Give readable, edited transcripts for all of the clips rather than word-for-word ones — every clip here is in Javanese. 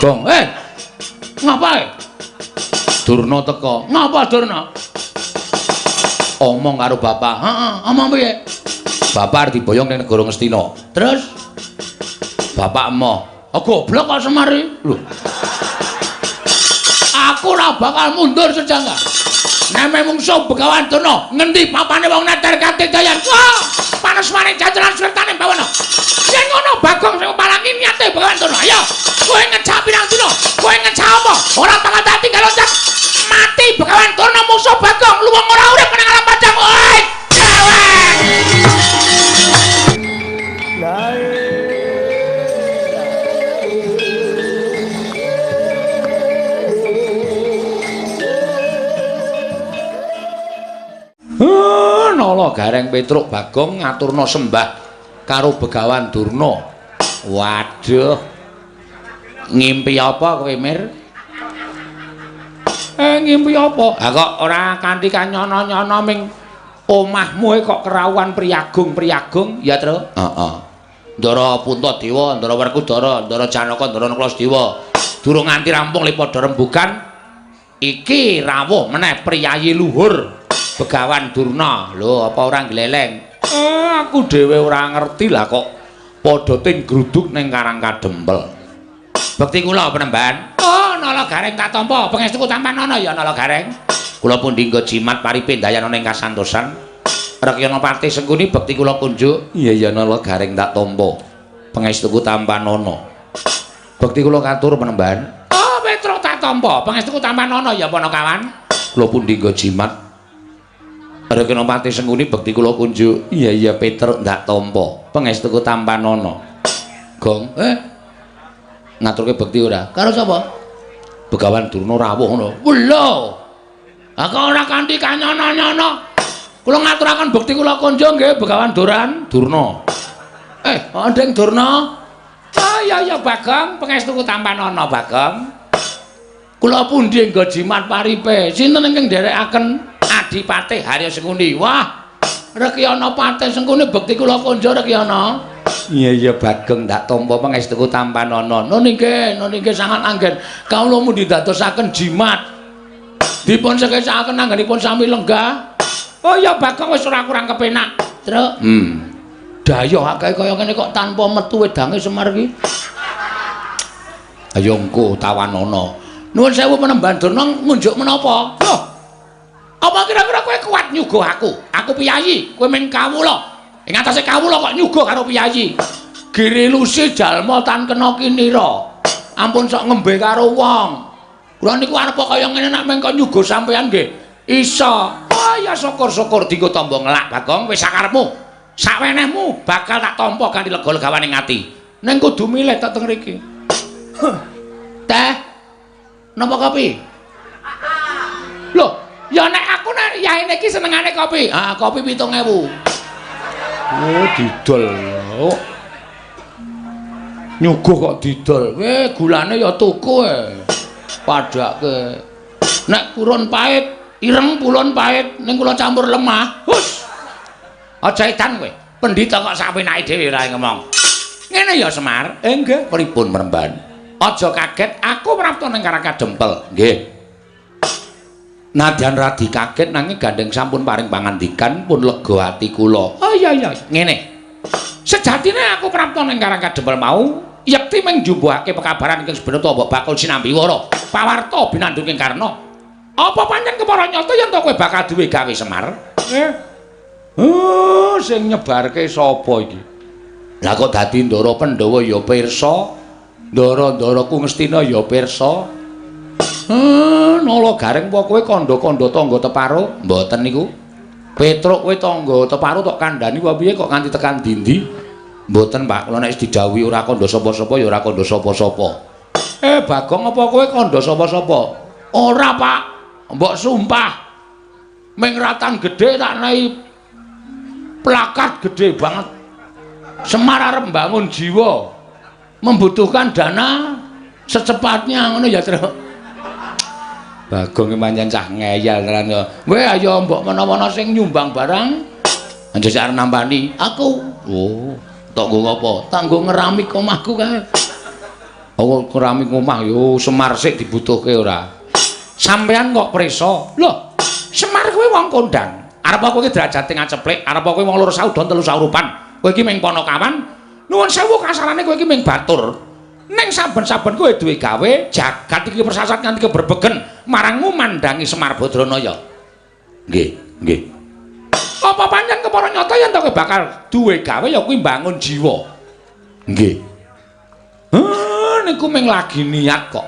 Gong, ngapae? Durna teka. Ngapa Durna? Omong karo bapak. Heeh, omong piye? Bapak arep diboyong ning negara Ngastina. Terus bapak emoh. Oh, goblok kok Semar iki. Lho. Aku ora bakal mundur sejangka. Neme mungsuh Begawan Durna, ngendi papane wong neter katidayan. Wah, panas maring jajaran swertane bawana. Yen ngono Bagong sing palangi niate Begawan Durna. Ayo, kowe ngejak pirang dina? Kowe ngejak apa? Ora bakal dadi loncat. Mati Begawan Durna musuh Bagong, luwung ora urip nang alam padang. Oi, cewek. Nala Gareng Petruk Bagong ngaturna sembah karo Begawan Durna. Waduh. Ngimpi apa kowe, Mir? Ngimpi apa? Ha kok ora kanthi kanyono-nyono ming omahmu kok kerawuhan priyagung-priyagung, ya, Tru? Heeh. Ndara Puntadewa, Ndara Werkudara, Ndara Janaka, Ndara Nakula. Durung nganti rampung le padha rembugan, iki rawuh meneh priyayi luhur Begawan Durna. Lho, apa ora gleleng? Aku dhewe ora ngerti lah kok padha ting gruduk ning Karang Kadempel. Bekti kula penemban. Oh, Nala Gareng tak tampa. Pangestuku tampanana ya Nala Gareng. Kula pundi nggo jimat paripe ndayana ning kasantosan. Rekyana Patih Sengkuni bekti kula kunjuk. Iya ya Nala Gareng tak tampa. Pangestuku tampanana. Bekti kula katur penemban. Oh, Petruk tak tampa. Pangestuku tampanana ya Panakawan. Kula pundi nggo jimat Rekyana Patih Sengkuni bekti kula kunjuk. Iya iya Petruk ndak tampa. Pangestuku tampanana. Gong, ngaturke bekti ora? Karo sapa? Begawan Durna rawuh ngono. Lho. Ha kok ora kanthi kanyono-nyono. Kula ngaturaken bekti kula kunjuk nggih Begawan Duran Durna. Ndeng Durna. Oh iya iya Bagong, pangestuku tampanana Bagong. Kula pundi nggo jimat paripe? Sinten ingkang nderekaken Adipati Harya Sengkuni? Wah, Rekyana Patih Sengkuni bekti kula kunjuk Rekyana. Iya iya Bagong ndak tampa pangestuku tampanana. Nun inggih, nun inggih sangat anggen. Kawula mundi dadosaken jimat. Dipun sekesakaken anggenipun sami lenggah. Oh iya Bagong wis ora kurang kepenak. Truk. Dayoh akeh kaya ngene kok tanpa metu wedange Semar iki. Ayo engko tawanana. Nuwun sewu penemban Durna ngunjuk menapa? Loh. Apa kira-kira kowe kuat nyuguh aku? Aku piyayi, kowe mung kawula. Ing atase kawula kok nyuguh karo piyayi. Girilusi jalma tan kena kinira. Ampun sok ngembe karo wong. Kula niku arep kaya ngene nek meng kok nyuguh sampean nggih. Iso. Oh ya syukur-syukur dienggo tamba ngelak Bagong wis sakarepmu. Sawenehmu bakal tak tampa kanthi lega-legawane ati. Ning kudu milih tok teng mriki. Teh. Napa kopi? Loh, ya nek aku nek yaene iki senengane kopi. Ah, kopi 7.000. Oh, didol. Oh. Nyuguh kok didol. Weh, gulane ya tuku e. Padake. Nek purun pahit, ireng purun pahit, ning kula campur lemah. Hus. Aja edan kowe. Pendhita kok sapenake dhewe ora ngomong. Ngene ya Semar. Nggih, pripun Mremban? Aja kaget, aku prapta ning Karang Kadempel. Nggih. Nadyan radi kaget nanging gandeng sampun paring pangandikan pun lega ati kula. Oh iya iya, ngene. Sejatine aku prapta ning Karang Kadempel mau yekti mung njumbuhake pekabaran ingkang sebenarnya mbok bakul sinambi wara. Pawarta binandung ing Karna. Apa pancen kepara nyata yen to kowe bakal duwe gawe Semar? Oh, sing nyebarke sapa iki? Lah kok dadi Ndara Pandhawa ya pirsa. Ndara-ndaraku Ngastina ya pirsa. Nala Gareng apa kowe kandha-kandha tangga teparo? Mboten niku. Petruk kowe tangga teparo tok kandhani apa piye kok nganti tekan dindi? Mboten, Pak. Kula nek wis didhawuhi ora kandha sapa-sapa ya ora kandha sapa-sapa. Bagong apa kowe kandha sapa-sapa? Ora, Pak. Mbok sumpah. Ming ratan gedhe tak nehi plakat gedhe banget. Semar arep mbangun jiwa. Membutuhkan dana secepatnya ngono ya, Truk. Bagong iki pancen cah ngeyel tenan ya. Weh ayo mbok menawa sing nyumbang barang njajak arep nampani aku. Oh, tok nggo ngopo? Tak nggo ngeramik omahku kae. Oh, keramik omah yo Semar sik dibutuhke ora. Sampeyan kok prisa? Lho, Semar kuwi wong kondang. Arep kowe iki derajate ngaceplik, arep kowe wong loro saudon telu saurupan. Kowe iki ming ponokawan. Nuwun sewu kasarane kowe iki ming batur. Ning saben-saben kowe duwe gawe, jagat iki persasat nganti keberbegen marangmu mandangi Semar Badranaya. Nggih, nggih. Apa pancen kepara nyata yen to kowe bakal duwe gawe ya kuwi mbangun jiwa. Nggih. Niku ming lagi niat kok.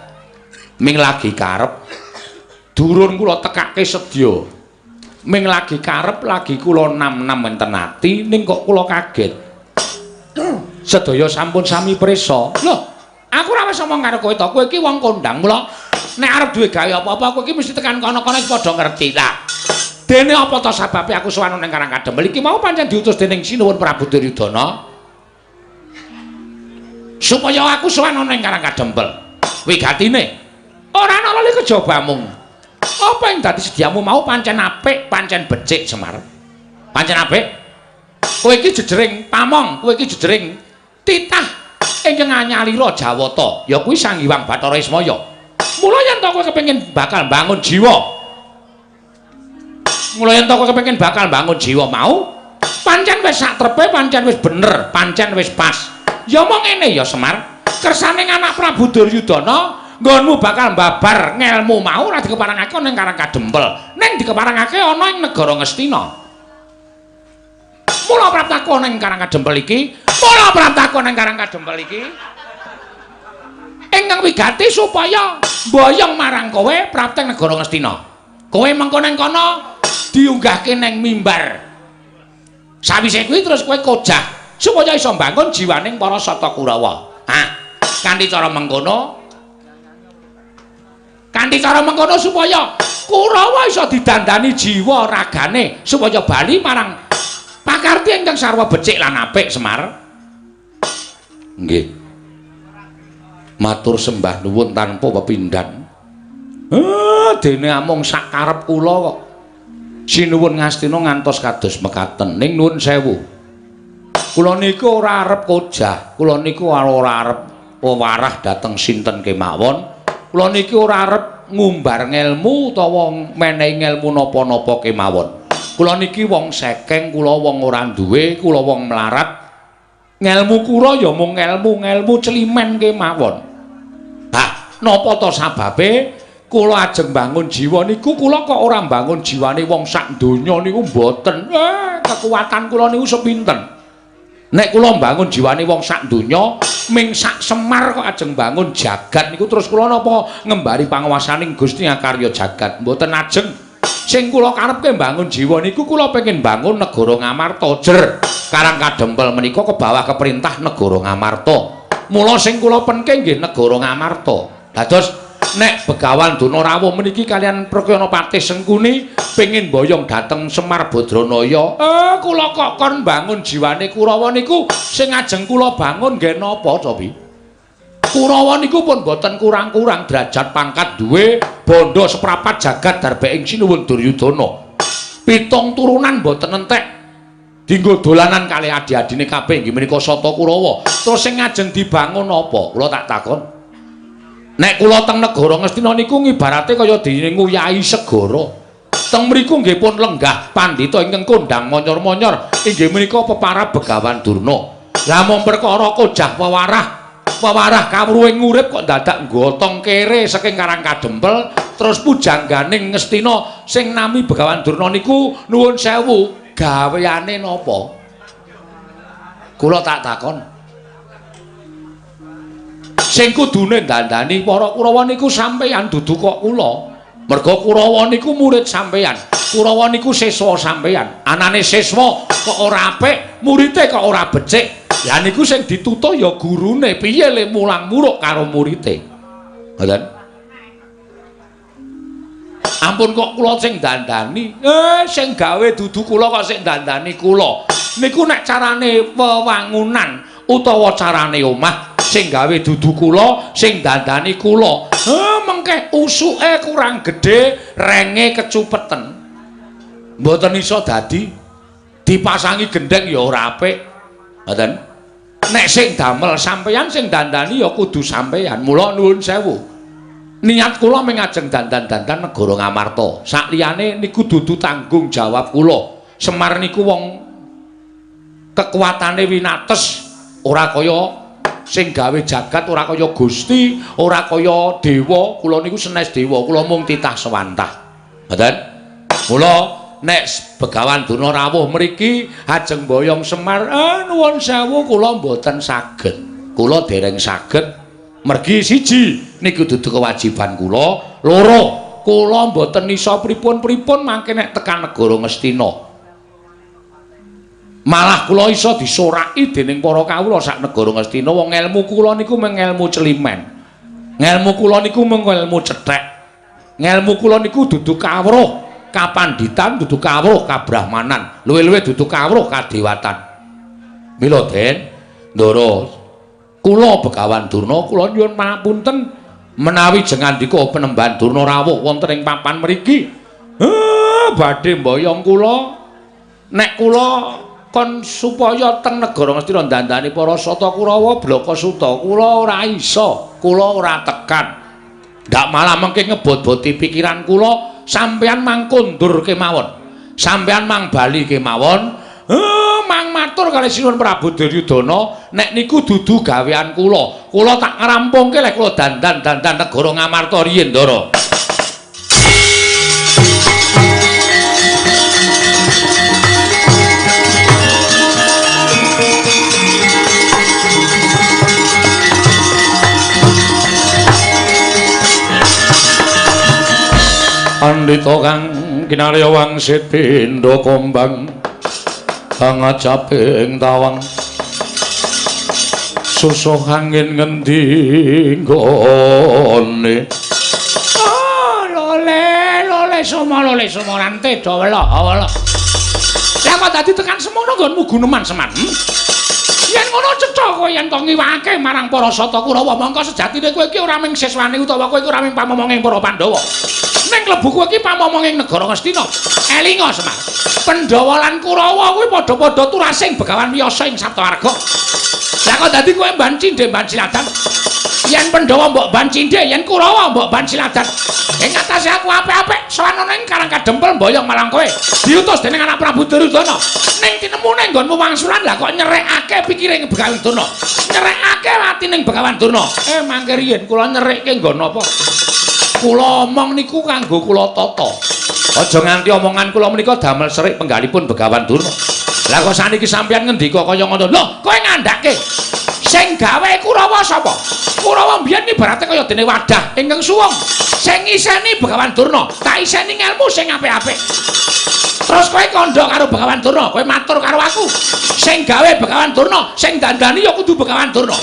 Ming lagi karep. Durun kula tekake sedya. Ming lagi karep lagi kula nam-nam enten ati ning kok kula kaget. Sedaya sampun sami prisa. Lho, aku ora wis omong karo kowe to. Kowe iki wong kondang, mula nek arep duwe gawe apa-apa kowe iki mesti tekan kono-kono padha ngerti lah. Dene apa to sababe aku sowan ning Karang Kadempel iki mau pancen diutus dening Sinuwun Prabu Duryudana supaya aku sowan ning Karang Kadempel. Wigatine ora ana lali kejabamu. Apa yang dadi sediamu mau pancen apik, pancen becik Semar. Pancen apik. Kowe iki jejering pamong, kowe iki jejering titah ingkang anyalira Jawata, ya kuwi Sang Hyang Bathara Ismaya. Mula yen to kowe kepengin bakal bangun jiwa. Mula yen to kowe kepengin bakal bangun jiwa mau, pancen wis sak trepe, pancen wis bener, pancen wis pas. Ya mong ngene ya Semar, kersane anak Prabu Duryudana nggonmu bakal babar ngelmu mau ora dikeparangake ana ing Karang Kadempel, ning dikeparangake ana ing negara Ngastina. Mula praptaku ana ing Karang Kadempel iki, mula praptaku ana ing Karang Kadempel iki ingkang wigati supaya mboyong marang kowe prapteng negara Ngastina. Kowe mengko nang kono diunggahke nang mimbar. Sawise kuwi terus kowe kojah supaya iso mbangun jiwaning para Sata Kurawa. Ah, kanthi cara mengkono, kanthi cara mengkono supaya Kurawa iso didandani jiwa ragane supaya bali marang pakarti ingkang sarwa becik lan apik Semar. Nggih. Matur sembah nuwun tanpa pepindhan. Dene amung sak karep kula kok. Sinuwun Ngastina ngantos kados mekaten. Ning nuwun sewu. Kula niku ora arep kojah, kula niku ora arep wewarah dhateng sinten kemawon. Kula niki ora arep ngumbar ngelmu utawa menehi ngelmu napa-napa kemawon. Kula niki wong sekeng, kula wong ora duwe, kula wong melarat. Ngelmu kula ya mung ngelmu-ngelmu celimen kemawon. Hah, napa to sababe kula ajeng bangun jiwa niku kula kok ora bangun jiwane wong sak donya niku mboten. Kekuatan kula niku sepinten. Nek kula mbangun jiwane wong sak donya, ming sak Semar kok ajeng bangun jagat niku terus kula napa ngembari panguwasaning Gusti Akarya jagat. Mboten ajeng. Sing kula karepke mbangun jiwa niku kula pengin bangun negara Ngamarta jer. Karang Kadempel menika kebawah keperintah negara Ngamarta. Mula sing kula penke nggih negara Ngamarta. Dados nek Begawan Durna rawuh meniki kalian Prakyana Patih Sengkuni pengin boyong dhateng Semar Badranaya. Kula kok kon bangun jiwane Kurawa niku sing ajeng kula bangun nggih napa to pi? Kurawa niku pun boten kurang-kurang derajat pangkat duwe bondo seprapat jagat darbeing Sinuwun Duryudana. Pitung turunan boten entek dinggo dolanan kalih adi-adine kabeh inggih menika Sata Kurawa. Terus sing ajeng dibangun apa? Kula tak takon. Nek kula teng negara Ngastina niku ngibarate kaya dene nguyahi segara. Teng mriku nggih pun lenggah pandhita ingkang kondhang monyor-monyor inggih menika peparab Begawan Durna. Lah mung perkara kojah wewarah, wewarah kawruhing urip kok dadak gotong kere saking Karang Kadempel terus pujangganing Ngastina sing nami Begawan Durna niku nuwun sewu gaweane napa? Kula tak takon. Sing kudune dandani para Kurawa niku sampeyan dudu kok kula. Merga Kurawa niku murid sampeyan. Kurawa niku siswa sampeyan. Anane siswa kok ora apik, murite kok ora becik. Lah niku sing ditutuh ya gurune, piye le mulang muruk karo murite. Ngoten. Ampun kok kula sing dandani. Sing gawe dudu kula kok sing dandani kula. Niku nek carane wewangunan utawa carane omah sing gawe dudu kula, sing dandani kula. Mengke usuke kurang gedhe, renge kecupeten. Mboten iso dadi. Dipasangi gendheng ya ora apik. Ngoten. Nek sing damel sampeyan sing dandani ya kudu sampeyan. Mula nuwun sewu. Niat kula mung ajeng dandan-dandan negara Ngamarta. Sakliyane niku dudu tanggung jawab kula. Semar niku wong kekuatane winates, ora kaya sing gawe jagat, ora kaya Gusti, ora kaya dewa. Kula niku senes dewa, kula mung titah sewantah. Ngoten? Mula nek Begawan Durna rawuh mriki ajeng boyong Semar, nuwun sewu kula mboten saged. Kula dereng saged. Mergi siji niku dudu kewajiban kula, loro kula mboten iso pripun-pripun mangke nek tekan negara Ngastina. Malah kula iso disoraki dening para kawula sak negara Ngastina. Wong ngelmu kula niku mung ngelmu celimen. Ngelmu kula niku mung ngelmu cethek. Ngelmu kula niku dudu kawruh kapanditan, dudu kawruh kabrahmanan, luwih-luwih dudu kawruh kadewatan. Mila Den, Ndara, kula Begawan Durna kula nyuwun pangapunten menawi jengandika Penemban Durna rawuh wonten ing papan mriki. Badhe mboyong kula nek kula kon supaya teng negara Ngastina dandani para Sata Kurawa Blaka Suta, kula ora iso, kula ora tekan. Ndak malah mengke ngebot-boti pikiran kula, sampeyan mang kondur kemawon. Sampeyan mang bali kemawon. Mang matur kali Sinuwun Prabu Duryudana, nek niku dudu gawean kula. Kula tak ngrampungke lek kula dandan-dandan negara Ngamarta riyin, Ndara. Pandhita kang kinarya wangsit pindha kombang pangajaping tawang susuh angin ngendi nggone. Oh, lole lole somo lole somo rante do wela wela. Lah kok dadi tekan semono nggonmu guneman Semar? Yen ngono cetha kowe yen to ngiwake marang para Sata Kurawa, mongko sejatine kowe iki ora mung siswane utawa kowe iki ora mung pamomonging para Pandhawa. Ning klebu kowe iki pamomonging negara Ngastina. Elinga Semar, Pandhawa lan Kurawa kuwi padha-padha turasing Begawan Wiyasa ing Saptawarga. Lah kok dadi kowe mban cindhe mban siladan? Yen Pandhawa mbok ban cindhe, yen Kurawa mbok ban siladan. Ing atase aku apik-apik sowan ana ing Karang Kadempel mboyong marang kowe. Diutus dening anak Prabu Duryudana. Ning tinemune nggonmu wangsulan, lah kok nyerekake pikiring Begawan Durna. Nyerekake atining Begawan Durna. Mangke riyin kula nyerikke nggon apa? Kula omong niku kanggo kula tata. Aja nganti omongan kula menika damel serik penggalipun Begawan Durna. Lah kok saniki sampeyan ngendika kaya ngono? Lho, kowe ngandhake. Sing gawe Kurawa sapa? Kurawa mbiyen ibarate kaya dene wadah ingkang suwung. Sing ngiseni Begawan Durna, tak iseni ngelmu sing apik-apik. Terus kowe kandha karo Begawan Durna, kowe matur karo aku. Sing gawe Begawan Durna, sing dandani ya kudu Begawan Durna.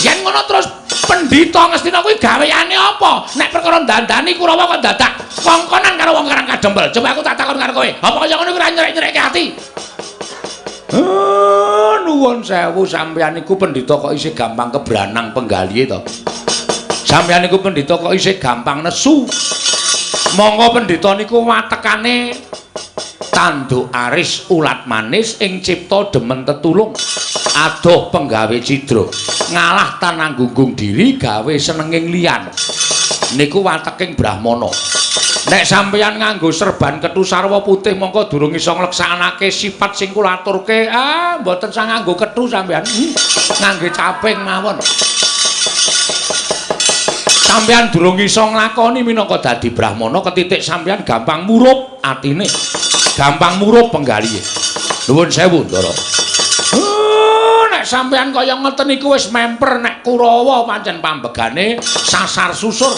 Yen ngono terus pendhita Ngastina kuwi gaweane apa? Nek perkara dandani Kurawa kok dadak kongkonan karo wong Karang Kadempel. Coba aku tak takon karo kowe. Apa kaya ngono kuwi ora nyerek-nyerekke ati? Nuwun sewu, sampeyan niku pendhita kok isih gampang kebranang penggalihe to. Sampeyan niku pendhita kok isih gampang nesu. Monggo pendhita niku watekane tanduk aris ulat manis ing cipta demen tetulung. Adoh penggawe cidra, ngalah tanang gunggung diri gawe senenging liyan. Niku wateking Brahmana. Nek sampeyan nganggo serban kethu sarwa putih mongko durung iso ngleksanake sifat sing kula aturke. Ah, mboten sang nganggo kethu sampeyan. Ngangge caping mawon. Sampeyan durung iso nglakoni minangka dadi Brahmana, ketitik sampeyan gampang murup atine. Gampang murup penggalihe. Nuwun sewu, Ndara. Nek sampeyan kaya ngeten iku wis memper nek Kurawa pancen pambegane sasar susur.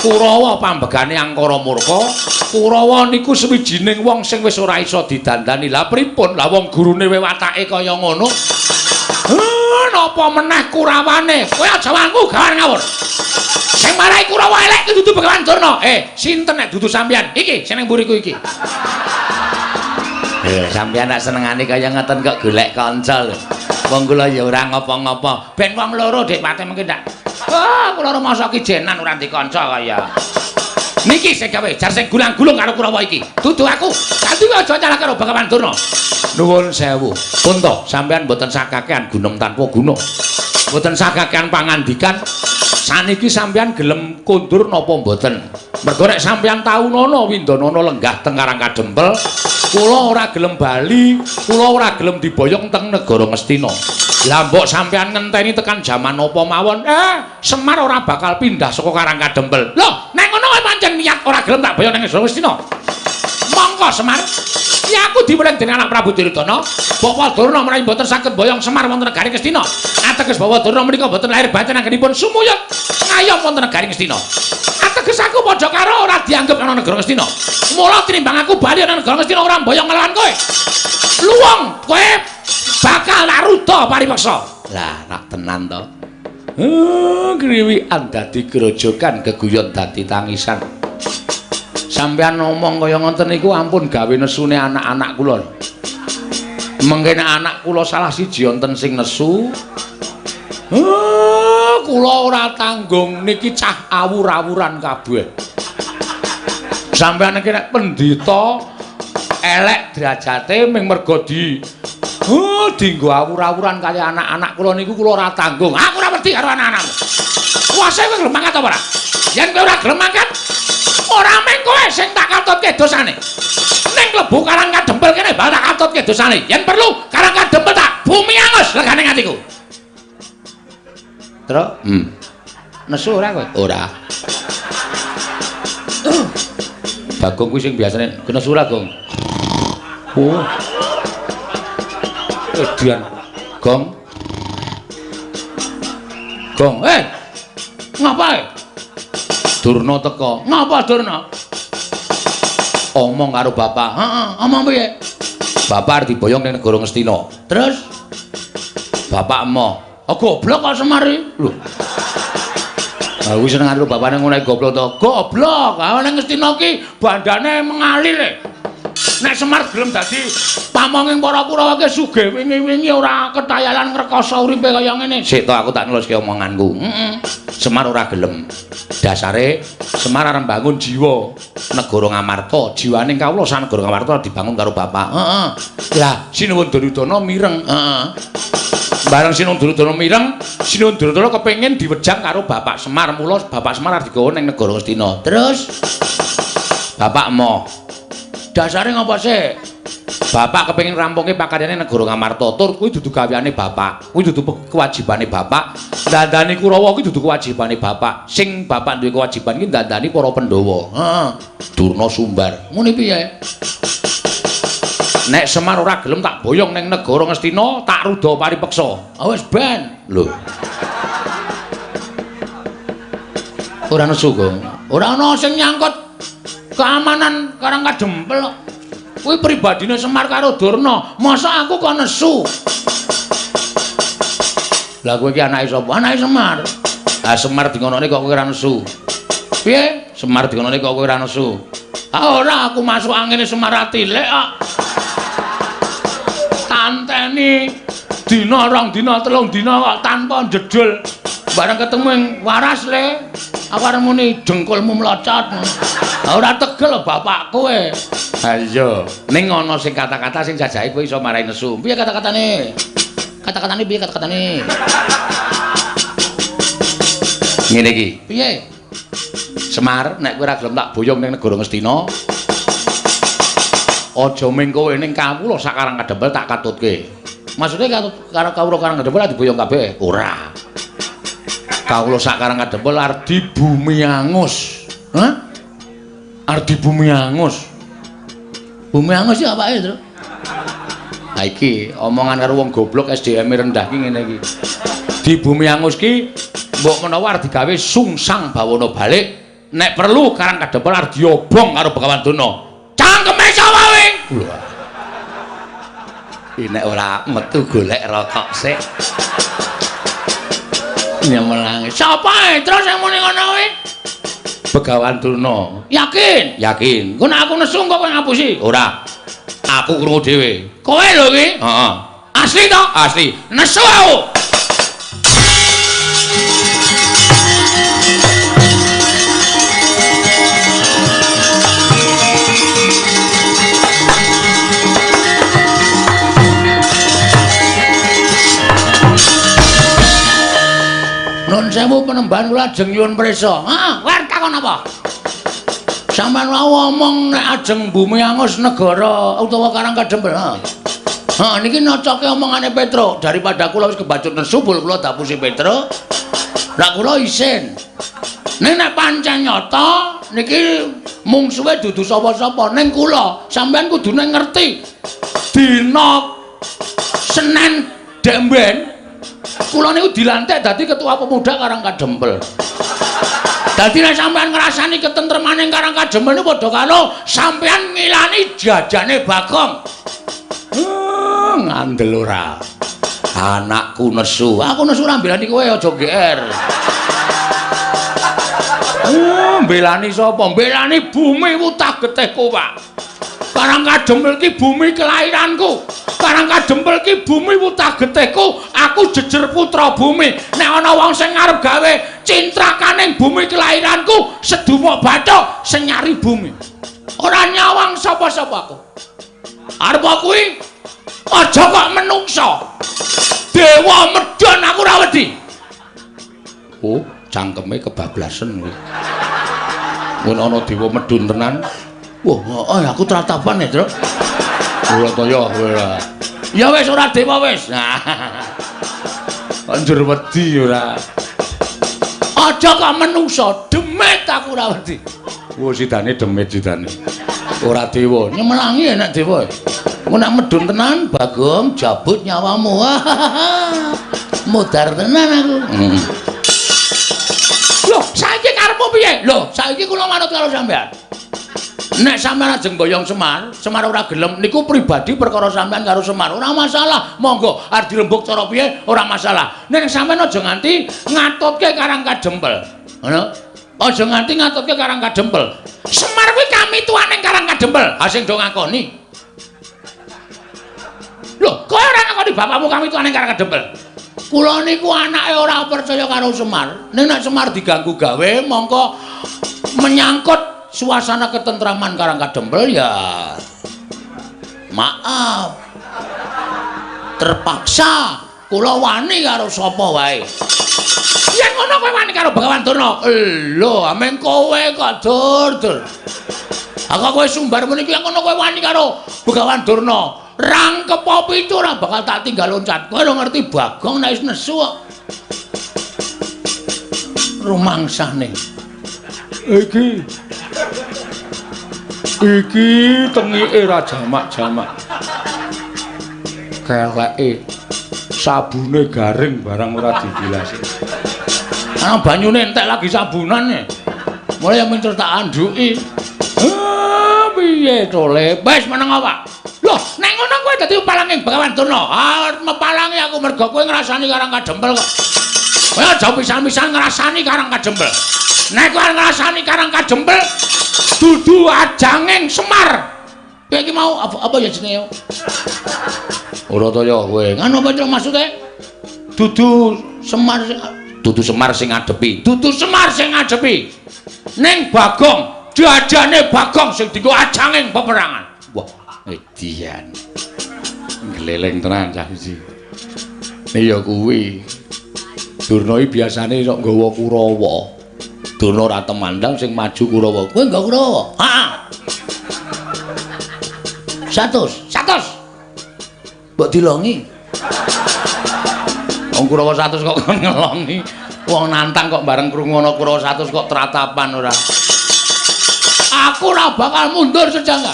Kurawa pambegane angkara murka. Kurawa niku sewijining wong sing wis ora iso didandani. Lah pripun? Lah wong gurune watake kaya ngono. Napa meneh Kurawane? Kowe aja wangku gawan ngawur. Sing marai Kurawa elek ki dudu Begawan Durna. Sinten nek dudu sampeyan? Iki sing ning mburiku iki. Sampeyan nek senengane kaya ngeten kok golek kanca lho. Wong kula ya ora ngopo-ngopo. Ben wong loro Dik Pate mungkin ndak. Ah, kula rumangsa ki jenan ora ndek kanca kaya. Niki sing gawe jar sing gulang-gulung karo Kurawa iki. Dudu aku. Dadi aja nyalah karo Begawan Durna. Nuwun sewu. Punta, sampean mboten sakakean gunem tanpa guna. Mboten sakakean pangandikan. Saniki sampean gelem kondur napa mboten? Mergo nek sampean taunono Windanana lenggah teng Karang Kadempel, kula ora gelem bali, kula ora gelem diboyong teng negara Ngastina. Lah mbok sampean ngenteni tekan jaman napa mawon, Semar ora bakal pindah saka Karang Kadempel. Lho, nek ngono kowe pancen niat ora gelem tak boyong nang negara Ngastina. Monggo Semar. Ya aku diweling dening anak Prabu Duryudana, Bapak Durna menawi mboten saged boyong Semar wonten negari Ngastina. Ateges Bapak Durna menika mboten lahir batin anggenipun sumuyut ngayom wonten negari Ngastina. Ateges aku padha karo ora dianggep ana negara Ngastina. Mula tinimbang aku bali ana negara Ngastina ora mboyong nglawan kowe. Luwung kowe bakal tak ruda paripeksa. Lah, rak tenan to. Kriwikan dadi grojogan, geguyon dadi tangisan. Sampeyan ngomong kaya ngoten niku ampun gawe nesune anak-anak kula. Mengke nek anak kula salah siji wonten sing nesu, kula ora tanggung niki cah awur-awuran kabeh. Sampeyan iki nek pendhita elek derajate ming mergo dinggo awur-awuran kali anak-anak kula niku kula ora tanggung. Aku ora wedi karo anak-anakmu. Kuwase kowe gelem mangkat apa ora? Yen kowe ora gelem mangkat, ora mung kowe sing tak katutke dosane. Ning klebu Karang Kadempel kene bakal tak katutke dosane. Yen perlu Karang Kadempel tak bumi angus legane atiku. Truk, Nesu ora kowe? Ora. Bagong kuwi sing biasane nesu ora, Gong? Oh. Edian. Gong. Gong, Ngapa? Durna teka. Ngapa Durna? Omong karo bapak. Heeh, omong piye? Bapak arep diboyong ning negara Ngastina. Terus bapak emoh. Oh, goblok kok Semar iki. Lho. Aku seneng karo bapakne ngono goblok to. Goblok. Ha ning Ngastina ki bandane mengalir. Nek Semar gelem dadi pamonging para Kurawa ki sugih wingi-wingi ora ketayalan ngrekoso uripe kaya ngene. Sik to aku tak neluske omonganku. Heeh. Semar ora gelem. Dasare Semar arep mbangun jiwa negara Ngamarta, jiwane kawula sak negara Ngamarta dibangun karo bapak. Heeh. Lah Sinuwun Duryudana mireng. Heeh. Bareng Sinuwun Duryudana mireng, Sinuwun Duryudana kepengin diwejang karo bapak Semar, mula bapak Semar arep digawa ning negara Ngastina. Terus bapak emoh. Dasare ngapa sih? Bapak kepengin rampungke pakaryane negara Ngamarta, tur kuwi dudu gaweane bapak, kuwi dudu kewajibane bapak. Dandani Kurawa kuwi dudu kewajibane bapak. Sing bapak duwe kewajiban ki dandani para Pandhawa. Heeh. Durna sumbar. Ngene piye? Nek Semar ora gelem tak boyong ning negara Ngastina, tak ruda paripeksa. Ah wis ben. Lho. Ora nesu, Gong. Ora ana sing nyangkut keamanan Karang Kadempel kok. Kuwi pribadine Semar karo Durna. Masa aku kok nesu? Lah kowe iki anake sapa? Anake Semar. Lah Semar dingonone kok kowe ora nesu. Piye? Semar dingonone kok kowe ora nesu. Ah ora, aku masuk angine Semar atilik kok. Tanteni dina rong dina telung dina kok tanpa njedul. Bareng ketemu ing waras le. Aku arep muni dengkulmu mlocot. Ora tegel bapak kowe. Ha iya, ning ana sing kata-kata sing jajahe kowe iso marai nesu. Piye kata-katane? Kata-katane piye kata-katane? Ngene iki. Piye? Semar, nek kowe ora gelem tak boyong ning negara Ngastina, aja ming kowe ning kawula sak Karang Kadempel tak katutke. Maksude katut karo kawula Karang Kadempel diboyong kabeh? Ora. Kawula sak Karang Kadempel arep dibumi angus. Hah? Arep dibumi angus. Bumi angus iki apake, Tru? Ha iki omongan karo wong goblok SDM rendah ki ngene iki. Di bumi angus ki mbok menawa arep digawe sungsang bawana balik, nek perlu Karang Kadempel arep diobong karo Begawan Durna. Cangkeme sapa kowe? Lho. Iki nek ora metu golek rokok sik. Nyemelangi. Sapa terus sing muni ngono kuwi? Begawan Durna. Yakin? Yakin. Engko nek aku nesu kok kowe ngapusi? Ora. Aku krungu dhewe. Kowe lho iki? Heeh. Asli to? Asli. Nesu aku. sewu penembahan kula ajeng nyuwun prisa. Heeh, kowe arep takon apa? Sampeyan wau omong nek ajeng bumi angus negara utawa Karang Kadempel. Heeh. Heeh, niki nocoke omongane Petruk. Daripada kula wis kebacut nesu bul kula dapusi Petruk. Lah kula isin. Ning nek pancen nyata niki mungsuhe dudu sapa-sapa ning kula. Sampeyan kudune ngerti. Dina Senin demben kula niku dilantik dadi ketua pemuda Karang Kadempel. Dadi nek sampeyan ngrasani ketentremane Karang Kadempel niku padha karo sampeyan ngilani jajane Bagong. Ngandel ora. Anakku nesu. Aku nesu ora mbelani kowe aja GR. Mbelani sapa? Mbelani bumi wutah getihku, Pak. Karang Kadempel ki bumi kelahiranku. Karang Kadempel ki bumi wutah getihku. Aku jejer putra bumi. Nek ana wong sing arep gawe cintrakaning bumi kelahiranku, sedumuk bathuk sing nyari bumi. Ora nyawang sapa-sapa aku. Arep kuwi aja kok menungsa. Dewa medhon aku ora wedi. Oh, cangkeme kebablasen kuwi. Mun ana dewa medhun tenan. Wah, heeh aku tratapan ya, Truk. Ora ta ya kowe ora. Ya wis ora dewa wis. Nah. Njur wedi ora. Aja kok menungsa, demit aku ora wedi. Wah, sidane demit sidane. Ora dewa, nyemelangi enak dewa. Mun nek medhun tenan, Bagong jabut nyawamu. Modar tenan aku. Loh, saiki karepmu piye? Loh, saiki kula manut karo sampean. Nek sampean ajeng boyong Semar, Semar ora gelem niku pribadi perkara sampean karo Semar. Ora masalah, monggo arep dirembug cara piye ora masalah. Nek sampean aja nganti ngatutke Karang Kadempel. Ngono? Aja nganti ngatutke Karang Kadempel. Semar kuwi kamituane Karang Kadempel. Ha sing do ngakoni. Loh, kowe ora ngakoni bapakmu kamituane Karang Kadempel? Kula niku anake ora percaya karo Semar. Ning nek Semar diganggu gawe mongko menyangkut suasana ketentraman Karang Kadempel ya maaf terpaksa kula wani karo sapa wae. Yen ngono kowe wani karo Begawan Durna? Lho, ameng kowe kok dur-dur. Aku kowe sumbar muni kuwi ngono kowe wani karo Begawan Durna. Rangkep pitu ora bakal tak tinggal loncat. Kowe ora ngerti Bagong nek wis nesu kok. Rumangsane. Iki tengike ra jamak-jamak. Keleke sabune garing barang ora dibilasi. Ana banyune entek lagi sabunane. Mulai minter tak anduki. Piye to le? Wis meneng awak. Loh, nek ngono kowe dadi palanging Begawan Durna. Ah, mepalangi aku mergo kowe ngrasani Karang Kadempel kok. Kowe aja pisan-pisan ngrasani Karang Kadempel. Nek kowe ngrasani Karang Kadempel dudu ajanging Semar. Kowe iki mau apa ya jenenge? Ora ta ya kowe. Ngono apa to maksude? Dudu Semar, dudu Semar sing ngadepi. Dudu Semar sing ngadepi. Ning Bagong, jajane Bagong sing dienggo ajanging peperangan. Wah, edian. Gleleng tenan cah iki. Ya kuwi. Durna iki biasane sok nggawa Kurawa. Durna ora temandang sing maju Kurawa. Kowe nggawa Kurawa? Heeh. 100. 100. Mbok dilongi. Wong Kurawa 100 kok kon ngelongi. Wong nantang kok bareng krungu ana Kurawa 100 kok tratapan ora. Aku ora bakal mundur sejangka.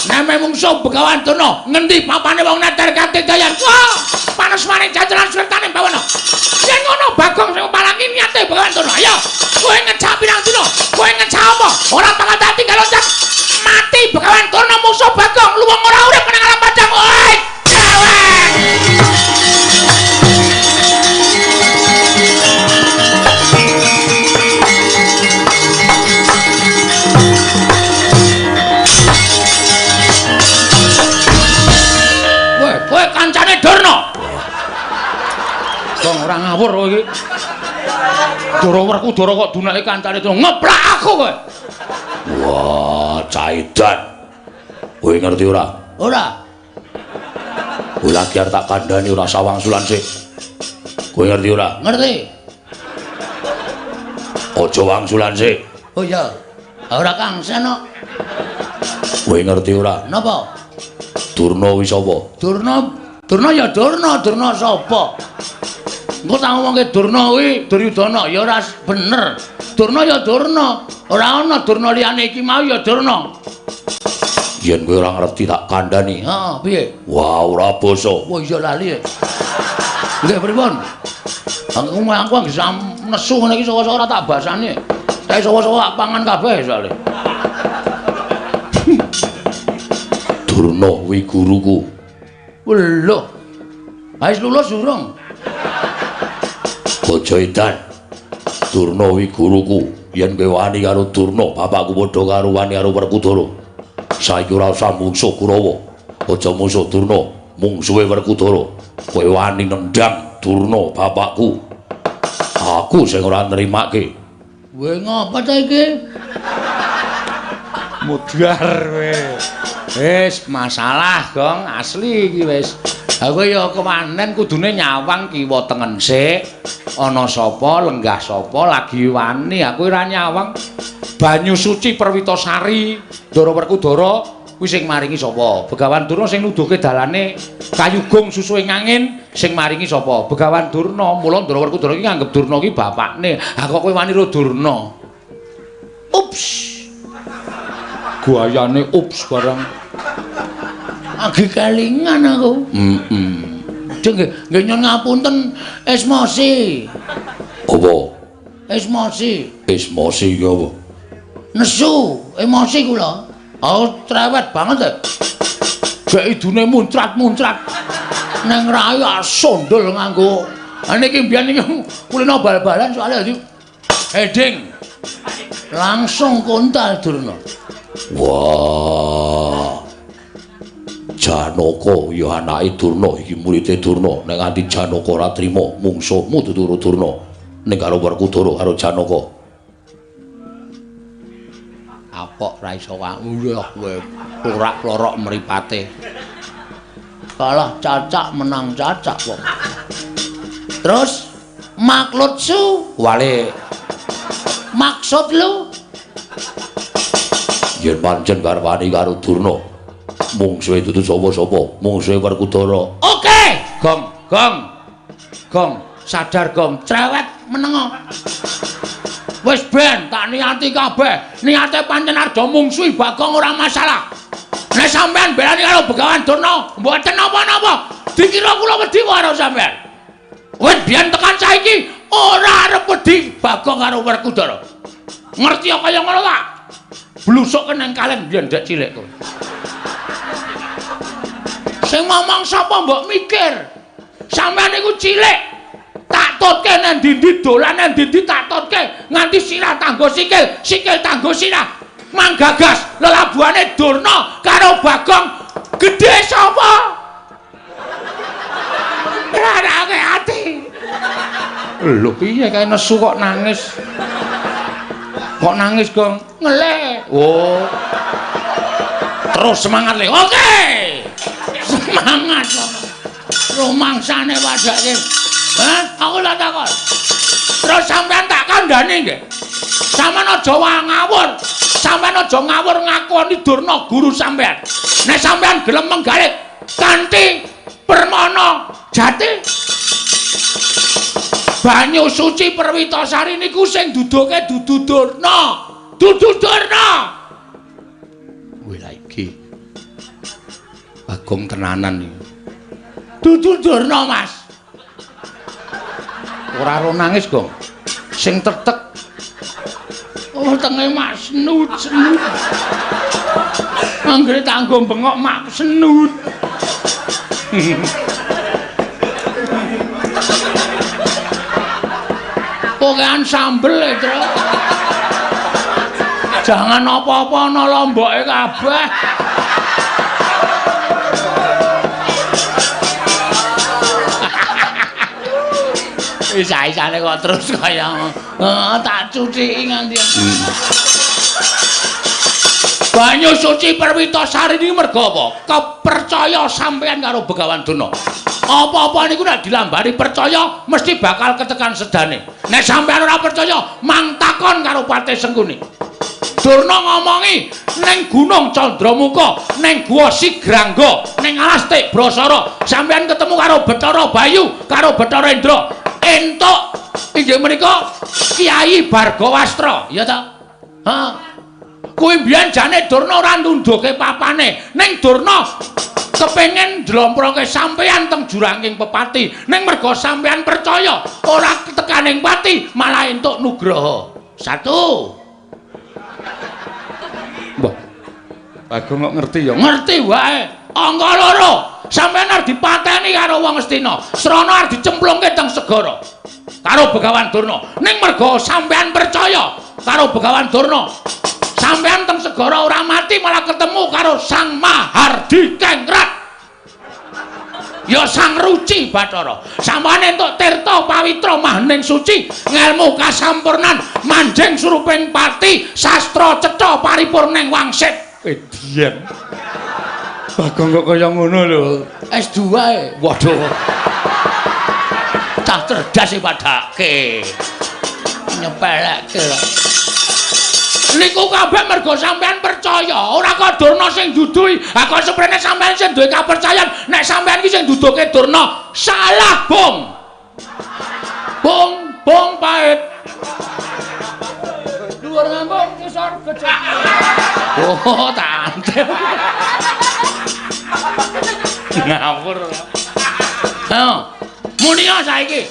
Neme mungsuh Begawan Durna, ngendi papane wong neter katidayan. Wah, panas maning jajaran swertane bawana. Yen ngono Bagong sing palangi niate Begawan Durna. Ayo, kowe ngejak pirang dina? Kowe ngejak apa? Ora bakal tak tinggal loncat. Mati Begawan Durna mungsuh Bagong, luwung ora urip nang alam padang. Oi, cewek. Kowe kancane Durna. Wong ora ngawur kowe iki. Dara Werkudara kok dunake kancane Durna. Ngeplak aku kowe. Wah, caidan. Kowe ngerti ora? Ora. Kowe lagi arep tak kandhani ora sawang sulan sik. Kowe ngerti ora? Ngerti. Aja wangsulan sik. Oh iya. Ora kangsen kok. Kowe ngerti ora? Napa? Durna kuwi sapa? Durna, Durna ya Durna, Durna sapa? Engko tak ngomongke Durna kuwi Duryudana ya ora bener. Durna ya Durna, ora ana Durna liyane iki mau ya Durna. Yen kowe ora ngerti tak kandhani. Heeh, piye? Wah, ora basa. Wah iya lali. Nggih pripun? Aku aku nesu ngene iki saka-saka ora tak basane. Tak saka-saka tak pangan kabeh soalé. Durna kuwi guruku. Lho. Wis lulus urung? Aja edan. Durna kuwi guruku. Yen kowe wani karo Durna, bapakku padha karo wani karo Werkudara. Saiki ora usah mungsuh Kurawa. Aja mungsuh Durna, mungsuhe Werkudara. Kowe wani nendang Durna bapakku. Aku sing ora nrimake. Kowe ngapa ta iki? Mudhar kowe. Wis masalah, Gong, asli iki wis. Ha kowe ya kewanen kudune nyawang kiwa tengen sik. Ana sapa, lenggah sapa lagi wani. Aku ora nyawang. Banyu suci Perwitasari, Ndara Werkudara kuwi sing maringi sapa? Begawan Durna sing nuduhke dalane kayugung susuhe ngangin sing maringi sapa? Begawan Durna. Mula Ndara Werkudara iki nganggep Durna iki bapakne. Ha kok kowe wani ro Durna? Ups. Guayane ups barang. Agi kelingan aku. Heeh. Nggih nyuwun ngapunten esmosi. Apa? Esmosi. Esmosi ki apa? Nesu, emosi kula. Oh, cerewet banget e. Gek idune muncrat-muncrat. Neng rai sondol nganggo. Ha niki mbiyen niki kulino bal-balan soalnya dadi heading. Langsung kontal Durna. Wah. Janaka ya anake Durna iki murite Durna. Nek nganti Janaka ora trima mungsuhmu dudu Durna. Ning karo Werkudara karo Janaka. Apok ra iso wae kowe plorak-plorok mripate. Kalah cacak menang cacak kok. Terus maklutsu wale maksud lu yen pancen garwane karo Durna mungsuhe dudu sapa-sapa, mungsuhe Werkudara. Oke, Gong, Gong. Gong, sadar Gong, cerewet menengo. Wis ben tak niati kabeh. Niate pancen arep mungsuhi Bagong ora masalah. Nek sampean belani karo Begawan Durna, mboten napa-napa. Dikira kula wedi karo sampean. Wis biyen tekan saiki ora arep wedi Bagong karo Werkudara. Ngerti kaya ngono ta? Blusuk nang kaleng biyen ndek cilik kowe. Sing ngomong sapa mbok mikir? Sampeyan niku cilik. Tak tutke nang ndi-ndi dolan nang ndi-ndi tak tutke nganti sirah tanggo sikil, sikil tanggo sirah. Manggagas lelabuhane Durna karo Bagong gedhe sapa? Rarake ati. Lho piye kae nesu kok nangis? Kok nangis, Gong? Ngelih. Oh. Terus semangat le. Oke. Semangat. Rumangsane padake. Hah? Aku tak takon. Terus sampean tak kandhani nggih. Sampean aja ngawur. Sampean aja ngawur ngakoni Durna guru sampean. Nek sampean gelem menggalih kanthi permana jati Banyu suci Perwitasari niku sing duduke dudu Durna. Dudu Durna. Wih lha iki. Bagong tenanan iki. Dudu Durna, Mas. Ora ro nangis, Gong. Sing tetek. Oh, tenge mak senut, senut. Anggere tanggo bengok mak senut. Pokean sambel e, Tru. Jangan apa-apa ana lomboke kabeh. Isa-isane kok terus kaya tak cuciki nganti. Banyu suci Perwitasari niki merga apa? Kepercaya sampean karo Begawan Durna. Apa-apa niku nek dilambari percaya mesti bakal ketekan sedane. Nek sampeyan ora percaya, mang takon karo Patih Sengkuni. Durna ngomongi ning Gunung Candramuka, ning Guwa Sigrangga, ning alas Tibrasara, sampeyan ketemu karo Bathara Bayu, karo Bathara Indra. Entuk inggih menika Kyai Bargawastra, ya ta? Ha. Kuwi mbiyen jane Durna ora nundhuke papane, ning Durna kepengin njlomproke sampeyan teng juranging pepati, ning merga sampeyan percaya ora tekaning pati malah entuk nugraha. Satu. Mbah. Bagong kok ngerti ya? Ngerti wae. Angka loro, sampeyan arep dipateni karo wong Astina. Srana arep dicemplungke teng segara karo Begawan Durna. Ning merga sampeyan percaya karo Begawan Durna, sampeyan teng segara ora mati malah ketemu karo Sang Mahardikengrat. Ya Sang Ruci Bathara. Sampeyan entuk tirta pawitra mahning suci, ngelmu kasampurnan, manjing suruping pati, sastra cetha paripurning wangsit. Edian. Bagong kok kaya ngono lho. S2 e. Waduh. Cah cerdas e padake. Nyepelekke. Niku kabeh mergo sampean percaya, ora kok Durna sing duduhi. Ha kok seprene sampean sing duwe kapercayan nek sampean iki sing duduhke Durna, salah, Bung. Bung, bung pahit. Dhuwur ngambung ngisor gejek. Oh, tante. Ngawur. Ha. Munia saiki.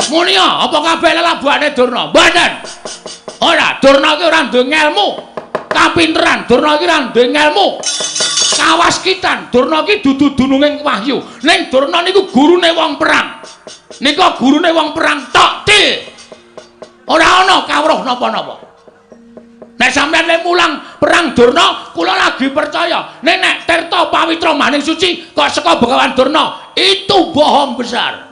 Munia, apa kabeh lelabuhane Durna? Mboten. Ora, Durna iki ora duwe ngelmu. Kapinteran, Durna iki ora duwe ngelmu. Kawaskitan, Durna iki dudu dununging wahyu. Ning Durna niku gurune wong perang. Nika gurune wong perang tok til. Ora ana kawruh napa-napa. Nek sampeyan le mulang perang Durna, kula lagi percaya. Nek nek tirta pawitra maning suci kok saka Begawan Durna, itu bohong besar.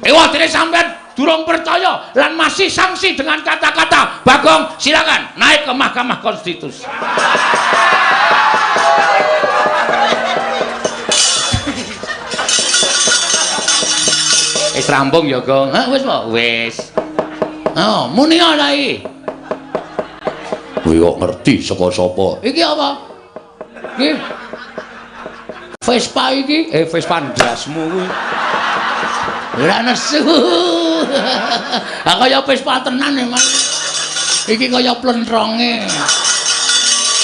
Ewa dene sampeyan durung percaya lan masih sanksi dengan kata-kata Bagong, silakan naik ke Mahkamah Konstitusi. Wis rampung ya, Gong. Hah, wis po? Wis. Oh, muni ora iki. Kowe kok ngerti saka sapa? Iki apa? Iki Vespa iki, Vespa ndasmu kuwi. Ora nesu. Ha kaya Vespa tenan e, Mas. Iki kaya plentronge.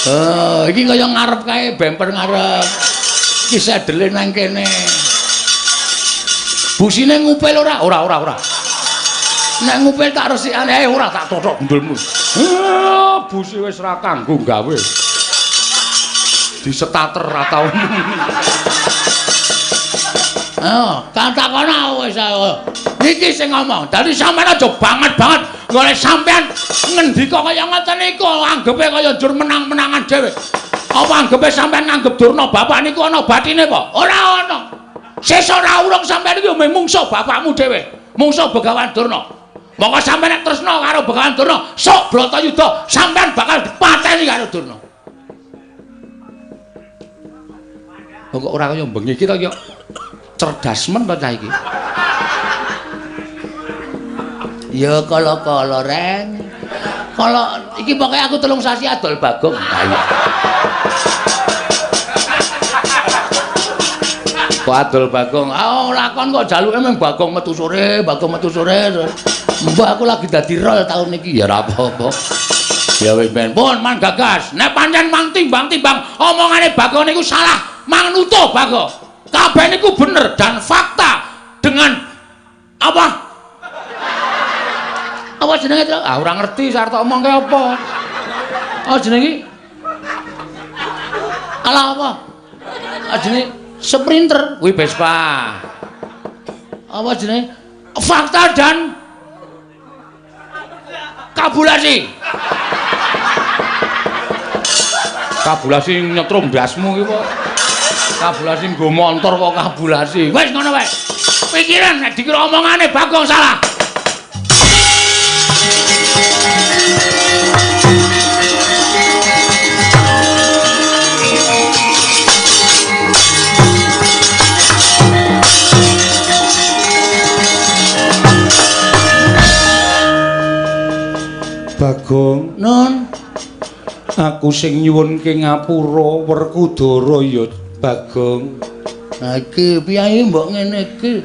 Oh, iki kaya ngarep kae, bemper ngarep. Iki sedele nang kene. Busine ngupil ora? Ora, ora, ora. Nek ngupil tak resikane, ora tak tothok gundulmu. Busi wis ora kanggo gawe. Disetater ra tau. Oh, katakono wis ayo. Niki sing ngomong. Dadi sampean aja banget-banget golek sampean ngendika kaya ngoten niku anggepe kaya njur menang-menangan dhewe. Apa anggepe sampean nganggep Durna bapak niku ana batine apa? Ora ana. Sesuk ora urung sampean iki yo mungsuh bapakmu dhewe, mungsuh Begawan Durna. Monggo sampean nek tresna karo Begawan Durna, sok Bratayuda sampean bakal dipateni karo Durna. Kok ora kaya bengi iki to ya? Cerdas men to cah iki. Ya kala-kala reng. Kala iki pokoke aku 3 sasi adol Bagong. Ha iya. Kok adol Bagong? Ah ora kon kok jaluke mung Bagong metu sore, Bagong metu sore. Mbah aku lagi dadi rol taun iki ya ora apa-apa. Ya wis ben. Pun man gagas. Nek pancen mang timbang-timbang omongane Bagong niku salah, mang nutuh Bagong. Kabeh niku bener dan fakta dengan apa? Apa jenenge to? Ah ora ngerti arep tak omongke apa. Apa jenenge? Alah apa? Ah jenenge Sprinter kuwi Vespa. Apa jenenge? Fakta dan kabulasi. Kabulasi nyetrum ndasmu iki kok. Kabulasi nggo montor kok kabulasi. Wis ngono wae. Pikiran nek dikira omongane Bagong salah. Bagong, Nun, aku sing nyuwunke ngapura Werkudara ya Bagong. Nah iki piye mbok ngene iki?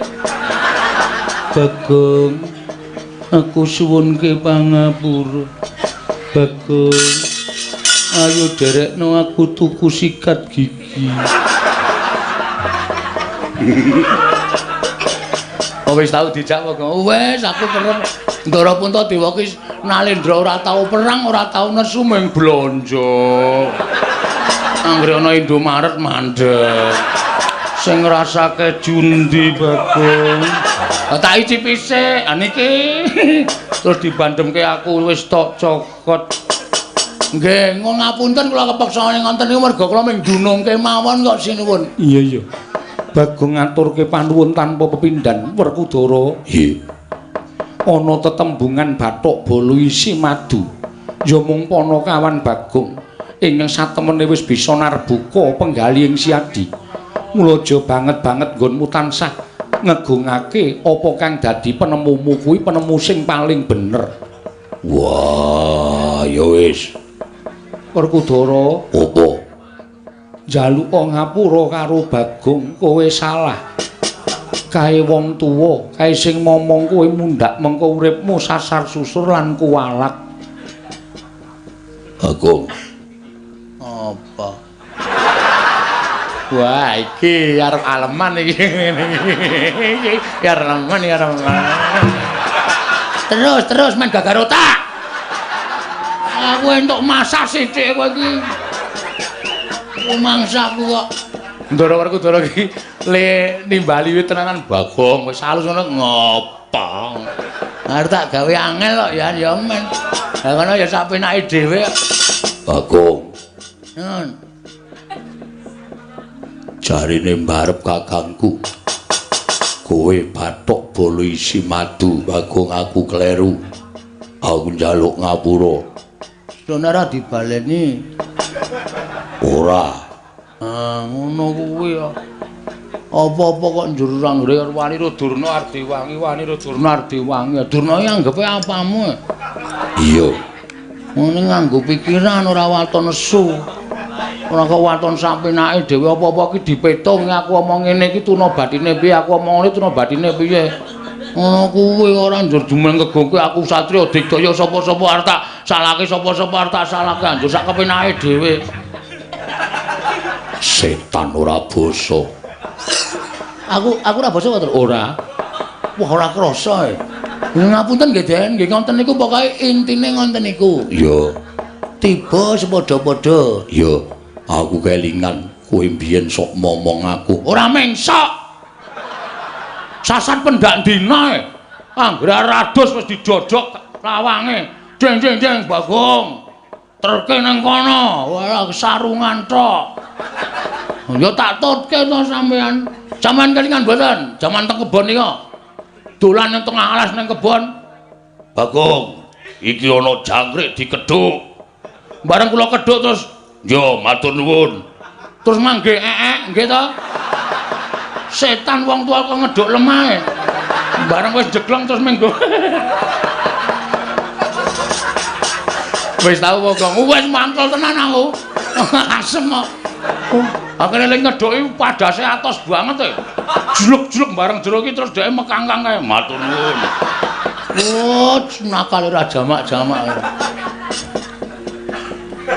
Bagong, aku suwunke pangapura. Bagong, ayo derekno aku tuku sikat gigi. Oh wis tau dijak kok. Wis aku kerep Ndara Puntadewa ki Nalendra ora tau perang, ora tau nesu mung blonjo. Anggere ana Indomaret mandek. Sing ngrasake jundi Bagong. Tak icipi sik, ha niki. Terus dibandemke aku wis tok cokot. Nggih, ngapunten kula kepeksa ngoten niku merga kula mung dunungke mawon kok sinuwun. Iya iya. Bagong ngaturke panuwun tanpa pepindhan Werkudara. Nggih. Ana tetembungan bathuk bolu isi madu. Ya mung panakawan Bagong ingkang satemene wis bisa narbuka penggalih ing Siadi. Mula aja banget-banget nggonmu tansah ngegungake apa kang dadi penemumu kuwi penemu sing paling bener. Wah, ya wis. Werkudara, apa? Njaluk ngapura karo Bagong, kowe salah. Kae wong tuwa, kae sing momong kowe mundhak mengko uripmu sasar susur lan kuwalat. Bagong. Apa? Wah, iki arep aleman iki. Iki aleman, iki aleman. Terus, terus men gagar otak. Aku entuk masak sithik kowe iki. Mangsaku kok. Ndara Werkudara iki le nimbali wit tenanan Bagong wis halus ngono ngopo. Arep tak gawe angel kok ya ya men. Lah kono ya sak penake dhewe. Bagong. Nun. Jarine mbarep kakangku. Kowe bathok bolo isi madu Bagong aku kleru. Aku njaluk ngapura. Sono ora dibaleni. Ora. Ah, ngono kuwi ya. Apa-apa kok njur anggere wani ro Durna Ardiwangi, wani ro Durna Ardiwangi. Durna iki anggepe apamu? Iya. Ngene nganggo pikiran ora waton nesu. Ora kok waton sapenake dhewe apa-apa iki dipetung aku omong ngene iki tuna batine piye, aku omong ngene tuna batine piye. Ngono kuwi ora njur jumeng kegongke aku satriya digdaya sapa-sapa arep tak salahke sapa-sapa arep tak salahke njur sak kepenake dhewe. Setan ora basa. Aku ora basa to? Ora. Wah ora krasa e. Ngapunten nggih Den, nggih ngoten niku pokoke intine ngoten niku. Iya. Tiba sepadha-padha. Iya. Aku kelingan kowe mbiyen sok momong aku. Ora mengsok. Sasan pendak dina e. Anggere rados wis didodok lawange. Deng deng deng Bagong. Terke nang kono, ora sarungan tok. Ya tak tutke to sampean. Sampean kelingan mboten? Jaman teng kebon nika. Dolan nang tengah alas nang kebon. Bagong, iki ana jangkrik dikedhuk. Bareng kula kedhuk terus, yo matur nuwun. Terus mangge ee, nggih to? Setan wong tua kok ngedhuk lemahe. Bareng wis jeglong terus minggu. Wis tau Bagong, wis mangkel tenan aku. Asem kok. Akhire lek ngedhuki padase atos banget e. Jluk-jluk bareng jero iki terus dheke mekangkang kae. Matur nuwun. Oh, nakal ora jamak-jamak.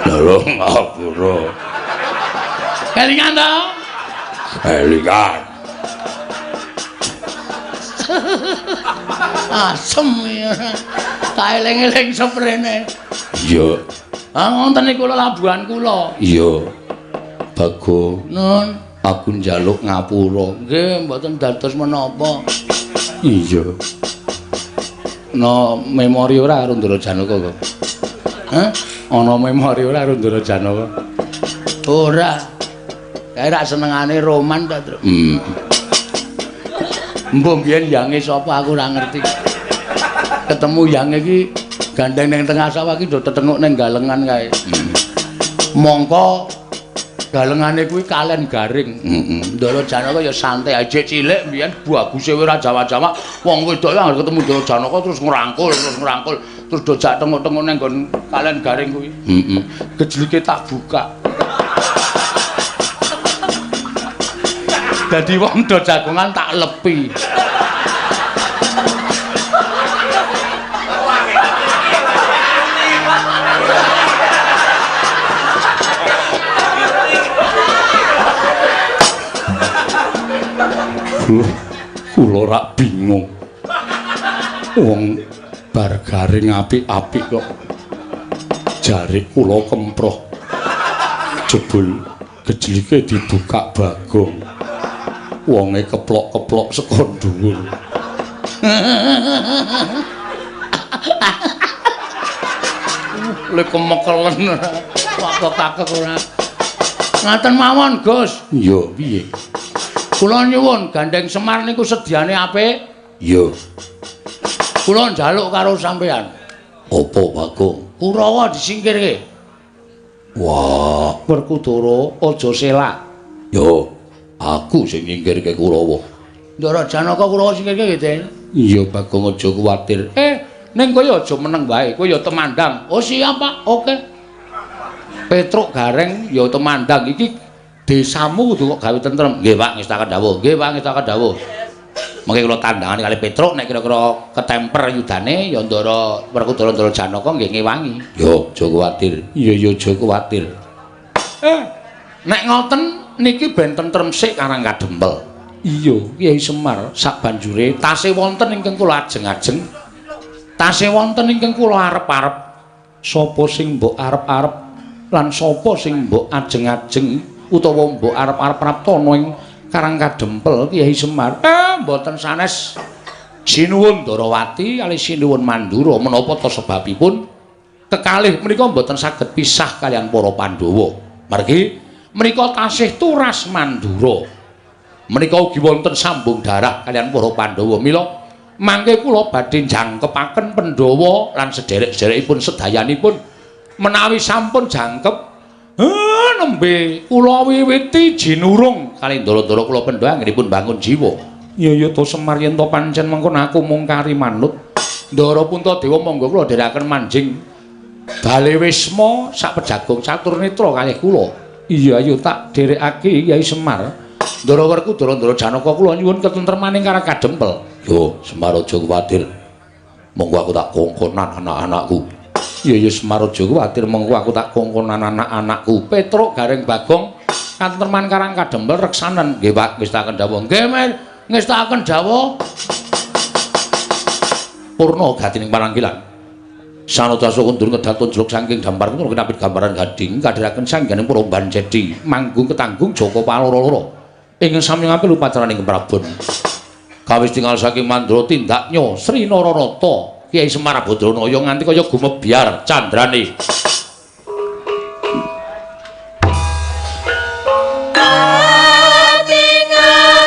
Lho ngapura. Kelingan to? Kelingan. Asem ya. Tak eling-eling seprene. Iya. Ah ngoten niku labuhan kula. Iya. Bagong. Nun, aku njaluk ngapura. Nggih, mboten dados menapa. Iya. No memori ora karo Ndara Janaka kok. Hah? Ana memori ora karo Ndara Janaka? Ora. Kae rak senengane roman ta, Tru. Mbok biyen yange sapa aku ora ngerti. Ketemu yange iki gandeng ning tengah sawah iki do tetenguk ning galengan kae. Mongko Galengane kuwi kalen garing. Heeh. Ndara Janaka ya santai aja cilik mbiyen baguse ora jawa-jawa. Wong wedok anggere ketemu Ndara Janaka terus ngrangkul, terus dojak tengok-tengok nang nggon kalen garing kuwi. Heeh. Gejlike tak buka. Dadi wong do jagongan tak lepi. Kula rak bingung. Wong bar garing apik-apik kok jarik kula kemproh. Jebul gejlike dibuka Bagong. Wonge keplok-keplok saka dhuwur. Lek kemekelen kok kakek ora. Ngaten mawon, Gus. Iya, piye? Kula nyuwun gandeng Semar niku sediane apik. Iya. Kula njaluk karo sampeyan. Apa, Bagong? Kurawa disingkirke. Wah, Werkudara aja selak. Yo, aku sing nyingkirke Kurawa. Ndara Janaka Kurawa singkirke nggih, Den. Iya, Bagong aja kuwatir. Ning kowe aja meneng wae, kowe ya temandang. Oh, siap, Pak. Oke. Petruk Gareng ya temandang iki. Desamu kudu kok gawe tentrem. Nggih, Pak, ngestaken dawuh. Nggih, Pak, ngestaken dawuh. Mengke kula tandangane kali Petruk nek kira-kira ketemper yudane ya Ndara Werkudara Ndara Janaka nggih ngewangi. Yo, aja kuwatir. Iya, ya aja kuwatir. Nek ngoten niki ben tentrem sik Karang Kadempel. Iya, Kyai Semar sak banjure tasih wonten ingkang kula ajeng-ajeng. Tasih wonten ingkang kula arep-arep. Sapa sing mbok arep-arep lan sapa sing mbok ajeng-ajeng utawa mbok arep-arep praptana ing Karang Kadempel Kyai Semar. Mboten sanes. Sinuwun Ndarawati kalih sinuwun Mandura menapa ta sebabipun kekalih menika mboten saged pisah kaliyan para Pandhawa. Margi menika tasih turas Mandura. Menika ugi wonten sambung darah kaliyan para Pandhawa. Mila mangke kula badhe jangkepaken Pandhawa lan sederek-sederekipun sedayanipun menawi sampun jangkep nembe kula wiwiti jinurung kali ndara-ndara kula Pandhawa anggenipun bangun jiwa. Iya ya to Semar yen to pancen mengkon aku mung kari manut. Ndara Puntadewa monggo kula dherekaken manjing bale wisma sak pejagung catur netra kalih kula. Iya ayo tak dherekake Kyai Semar. Ndara Werkudara Ndara Janaka kula nyuwun ketentremaning Karang Kadempel. Yo Semar aja kuwatir. Monggo aku tak kongkonan anak-anakku. Iya ya Semar aja kuwatir mengko aku tak kongkonan anak-anakku. Petruk Gareng Bagong katentreman Karang Kadempel reksanen. Nggih Pak, ngestaken dawuh. Nggih men, ngestaken dawuh. Purna gatining pananggilan. Sanadasa kundur ngedat tunjuk saking dampar kundur kinapit gambaran gading kadhiraken sangganing Puromban Jedi manggung ketanggung Joko Paloro-loro ingkang sami ngampil upacaraning Prabon. Kawis tinggal saking Mandra tindaknya Sri Nararata Kyai Semar Badranaya nganti kaya gumebyar candrane.